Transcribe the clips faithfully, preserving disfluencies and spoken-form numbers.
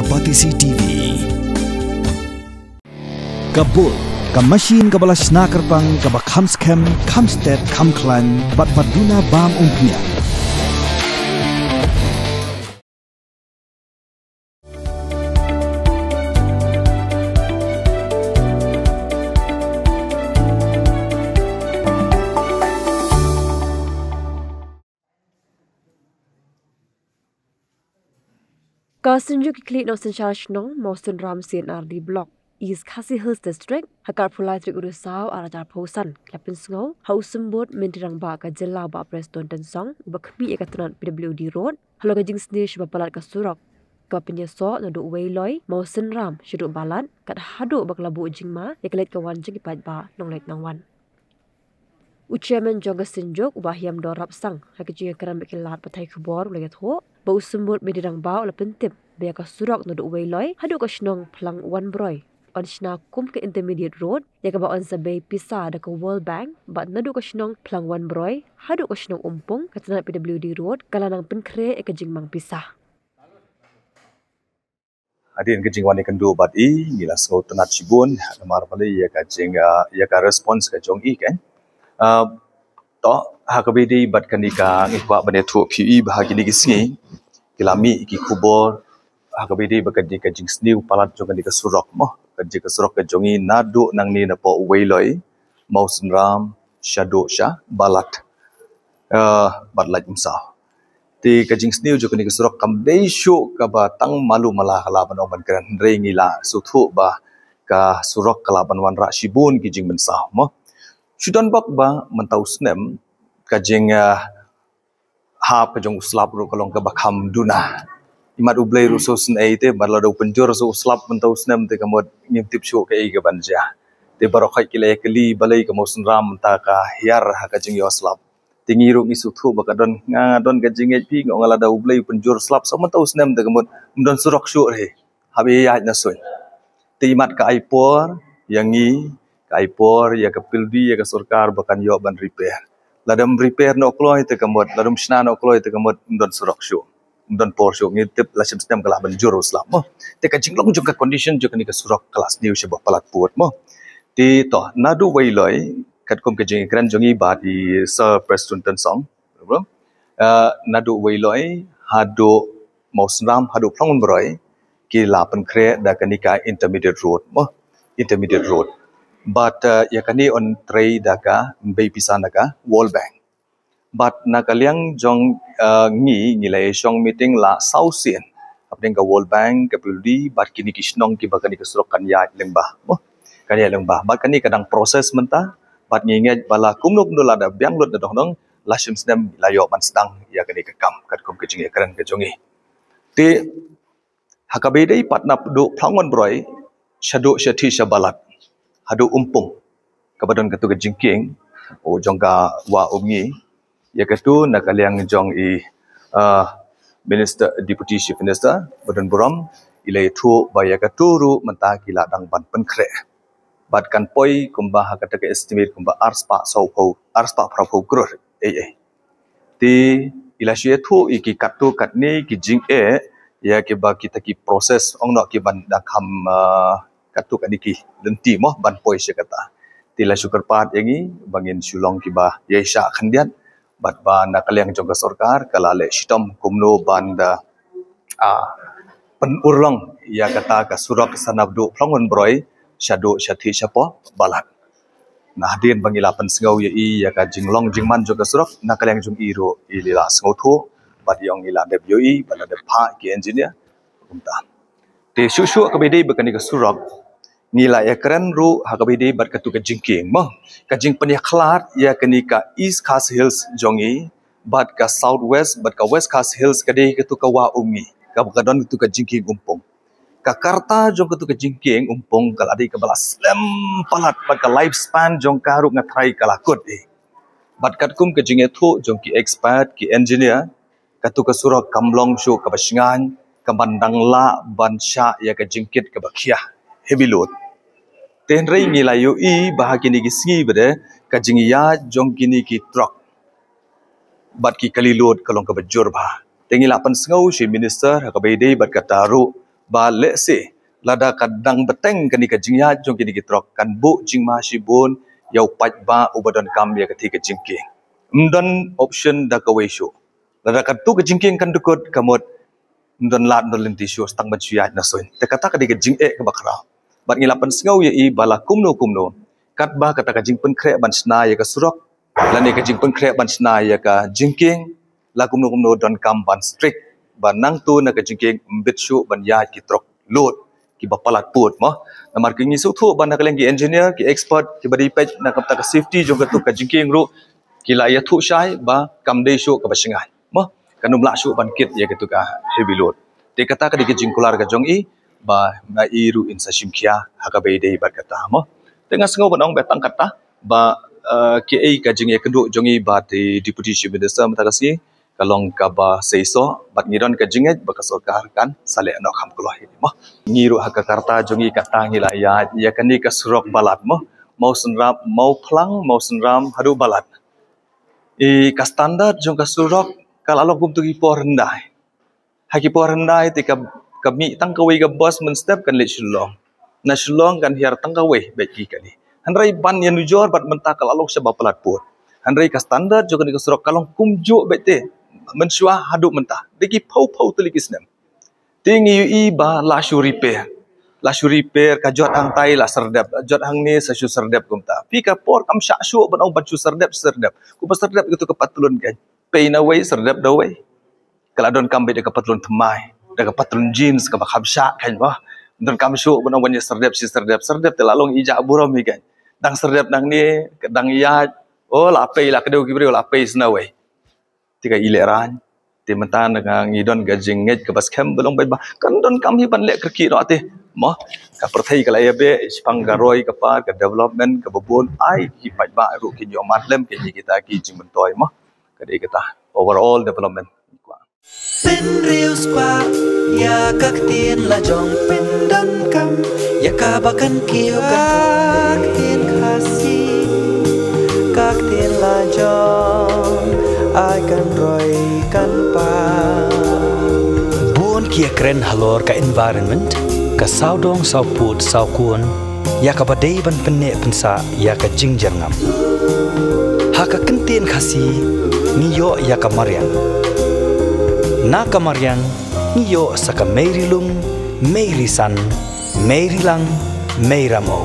Batesi T V. Ka bul, ka machine kaba la shna kyrpang, kaba kham skhem, kham stet, kham khlaiñ, bad ba duna bam umphniang. Ka Synjuk ki Khlieh Nongsynshar Shnong, Mawsynram C and R D Block, East Khasi Hills District, ha ka arphew lai tarik u Risaw arhajar arphew san, ki la pynsngew ha u Symbud Myntri Rangbah ka Jylla Bah Prestone Tynsong, uba khmih ïa ka tnat P W D Road halor ka jingsniew shibun palat ka surok kaba pynïasoh naduh Weiloi, Mawsynram shaduh Balat, kat haduh ba ka la buh jingma ïa ka leit ka wan jong ki paidbah nongleit nongwan. U Chairman jong ka Synjuk, u Bah Hiamdor Rapsang, ha ka jingïakren bad ki lad pathai khubor u la ïathuh ba u Symbud Myntri Rangbah u la pyntip ba ïa ka surok naduh Weiloi haduh ka shnong Phlang Wanbroi yn shna kum ka Intermediate Road, ïa kaba yn sa bei pisa da ka World Bank, bad naduh ka shnong Phlang Wanbroi haduh ka shnong Umpung, ka tnat P W D Road ka la nang pynkhreh ïa ka jingmang pisa. Hadien ka jingwan ïakynduh bad i, ngi la sngewtynnat shibun namar balei ïa ka jing, ah, ïa ka response ka jong i kan. Ah, to, ha kaba ïadei bad kane ka, ngi kwah ban ïathuh phi ïa i ba ha kine ki sngi ki la mih ki khubor ha kaba ïadei bad kane ka jingsniew palat jong kane ka surok mo. Kane ka surok ka jong i naduh nangne napoh Weiloi, Mawsynram shaduh sha Balat, eh, bad Laitumsaw. Te ka jingsniew jong kane ka surok kam dei shuh kaba tang malu mala ka lah ban ong ban kren, hynrei ngi la sngewthuh ba ka surok ka lah ban wanrah shibun ki jingmynsaw mo. Shu don bok ba mynta u snem ka jing, eh, hap ka jong u slap ruh ka long kaba kham duna. Imat U Blei ruh sngewsynei te, bad lada u pynjur sa u slap mynta u snem te ka mut ngim tip shuh kaei kaban jia. Te baroh khoit ki la ïakylli balei ka Mawsynram mynta ka hiar ha ka jingïoh slap. Te ngi ruh ngi sngewthuh ba ka don, nga don ka jingngeit phi, nga ong lada U Blei u pynjur slap sa mynta u snem te ka mut ym don surok shuh re. Hap ïaid na suiñ. Te imat ka ai por ïa ngi, ka ai por ïa ka P W D, ïa ka sorkar ba kan ïoh ban repair. Lada ym repair noh kloi te ka mut, lada ym shna noh kloi te ka mut ym don surok shuh, ym don por shuh. Ngi tip lashim snem ka lah ban jur u slap mo. Te ka jinglong jong ka condition jong kane ka surok ka la sniew shibun palat pud mo. Te to, naduh Weiloi, katkum ka jingïakren jong i bad i Sir Prestone Tynsong, eh, naduh Weiloi haduh Mawsynram haduh Phlang Wanbroi ki la pynkhreh da kane ka Intermediate Road mo, Intermediate Road. Bad, eh, ïa kane yn trei da ka, bei pisa na ka World Bank. Bad na ka liang jong, eh, ngi, ngi la ïashong meeting la saw sien hapdeng ka World Bank, ka P W D, bad kine ki shnong kiba kane ka surok kan ïaid lyngba mo, kan ïaid lyngba. Bad kane ka dang process mynta, bad ngi ngeit ba la kumno kumno lada biang lut na dohnud, lashim snem la ïoh ban sdang ïa kane ka kam katkum ka jingïakren ka jong i. Te ha kaba ïadei pat naduh Phlang Wanbroi shaduh shathie sha Balat haduh Umpung, kaba don katu ka jingkieng, oh, jong ka Wah Umngi, ïa katu na ka liang jong i, ah, Minister, Deputy Chief Minister ba don burom, i la ïathuh ba ïa katu ruh mynta ki la dang ban pynkhreh. Bad kan poi kumba ha kata ka estimate kumba arspah sawphew, arspah phraphew klur. Ei, ei. Te i la shu ïathuh ïa ki katto katne ki jingeh ïa kiba kita ki process ong noh kiban dang kham, ah, katto katne ki lynti mo ban poi sha kata. Te i la shu kyrpad ïa ngi ba ngin shu long kiba ïaishah khyndiat bad ba na ka liang jong ka sorkar ka la leh shitom kumno ban da, ah, pynurlong ïa kata ka surok sa naduh Phlang Wanbroi shaduh shathie shapoh Balat. Na hadien ba ngi la pynsngew ïa i ïa ka jinglong jingman jong ka surok, na ka liang jong i ruh i la sngewthuh bad i ong i la dep ïohi bad la dep phah ki engineer kumta. Te shuh shuh kaba ïadei bad kane ka surok, ngi la ïakren ruh ha kaba ïadei bad katu ka jingkieng mo, ka jingpynïakhlad ïa kane ka East Khasi Hills jong i bad ka South West bad ka West Khasi Hills, ka dei katu ka Wah Umngi kaba ka don katu ka jingkieng Umpung. Ka karta jong katu ka jingkieng Umpung ka la dei kaba la slem palat bad ka lifespan jong ka ruh nga tharai ka la kut eh. Bad katkum ka jingïathuh jong ki expert, ki engineer, katu ka surok kam long shuh kaba shngaiñ, kaban dang lah ban shah ïa ka jingkit kaba khia, heavy load. Te hynrei ngi la ïohi ba ha kine ki sngi ba dei ka jingïaid jong kine ki truck bad ki kali load ka long kaba jur bha. Te ngi la pynsngew sha i minister ha kaba ïadei bad kata ruh ba lehse lada ka dang bteng kane ka jingïaid jong kine ki trok kan buh jingma shibun ïa u paidbah uba donkam ïa kata ka jingkieng. Ym don option da kawei shuh. Lada katu ka jingkieng kan dkut ka mut ym don lad ym don lynti shuh tang ban shu ïaid na suiñ. Te kata ka dei ka jingeh kaba khraw. Bad ngi la pynsngew ïa i ba la kumno kumno katba kata ka jingpynkhreh ban shna ïa ka surok lane ka jingpynkhreh ban shna ïa ka jingkieng, la kumno kumno donkam ban strict ba nangta na ka jingkieng ym bit shuh ban ïaid ki trok load kiba palat pud mo. Namar ki ngi sngewthuh ba na ka liang ki engineer, ki expert kiba dei peit na ka bynta ka safety jong katu ka jingkieng ruh ki la ïathuh shai ba kam dei shuh kaba shngaiñ mo, kan ym lah shuh ban kit ïa katu ka heavy load. Te kata ka dei ka jingkular ka jong i ba nga i ruh in sa shim khia ha kaba ïadei bad kata mo. Te nga sngew ban ong ba tang kata ba, eh, kaei ka jingïakynduh jong i bad i Deputy Chief Minister mynta ka sngi ka long kaba seisoh bad ngi don ka jingngeit ba ka sorkar kan sa leh noh kham kloi mo. Ngi ruh ha ka karta jong i kata ngi la ïaid ïa kane ka surok Balat mo, Mawsynram, Mawphlang, Mawsynram haduh Balat. I ka standard jong ka surok ka la long kum tu ki por hyndai. Ha ki por hyndai te ka, ka mih tang kawei ka bus mynstep kan leit Shillong. Na Shillong kan hiar tang kawei beit ki kali. Hynrei ban ïanujor bad mynta ka la long shaba palat pud. Hynrei ka standard jong kane ka surok ka long kumjuh beit te mynshuwa haduh mynta. Dei ki phew phew tylli ki snem. Te ngi ïohi ba la shu repair. La shu repair, ka jot hangtai la syrdep, jot hangne sa shu syrdep kumta. Phi ka por kam shah shuh ban ong ban shu syrdep, syrdep. Kumba syrdep katu ka patlun kan. Pei na wei syrdep da wei. Ka la donkam beit da ka patlun thymmai, da ka patlun jeans kaba kham shah kan ba. Donkam shuh ban ong ban ïa syrdep shi syrdep, syrdep te la long i jah burom hi kan. Dang syrdep nangne, dang ïaid, oh la pei la kdew ki briew la pei sna wei. Te ka i lehraiñ. Te mynta nga ngi don ka jingngeit kaba skhem ba long beit ba kan donkam hi ban leh kyrkieh noh te. Mo, ka pyrthei ka la ïa beh shaphang ka roi ka par ka development kaba bun, ai ki paidbah ruh kin ïoh mad lem kine kita ki jingmyntoi mo. Ka dei kata overall development. Pynriewspah ïa ka ktien la jong pyndonkam ïa kaba kan kiew ka ktien Khasi, ka ktien la jong ai kan roi kan par. Bun ki ïakren halor ka environment, ka sawdong sawpud sawkun, ïa kaba dei ban pynneh pynsah ïa ka jingjyrngam. Ha ka kyntien Khasi ngi ïoh ïa ka mariang. Na ka mariang ngi ïoh sa ka mei ri lung, mei ri san, mei ri lang, mei ramo.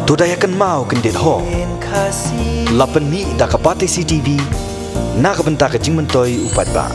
To da ïa kynmaw kyndit ho. La pynmih da ka Batesi TV na ka bynta ka jingmyntoi u paidbah.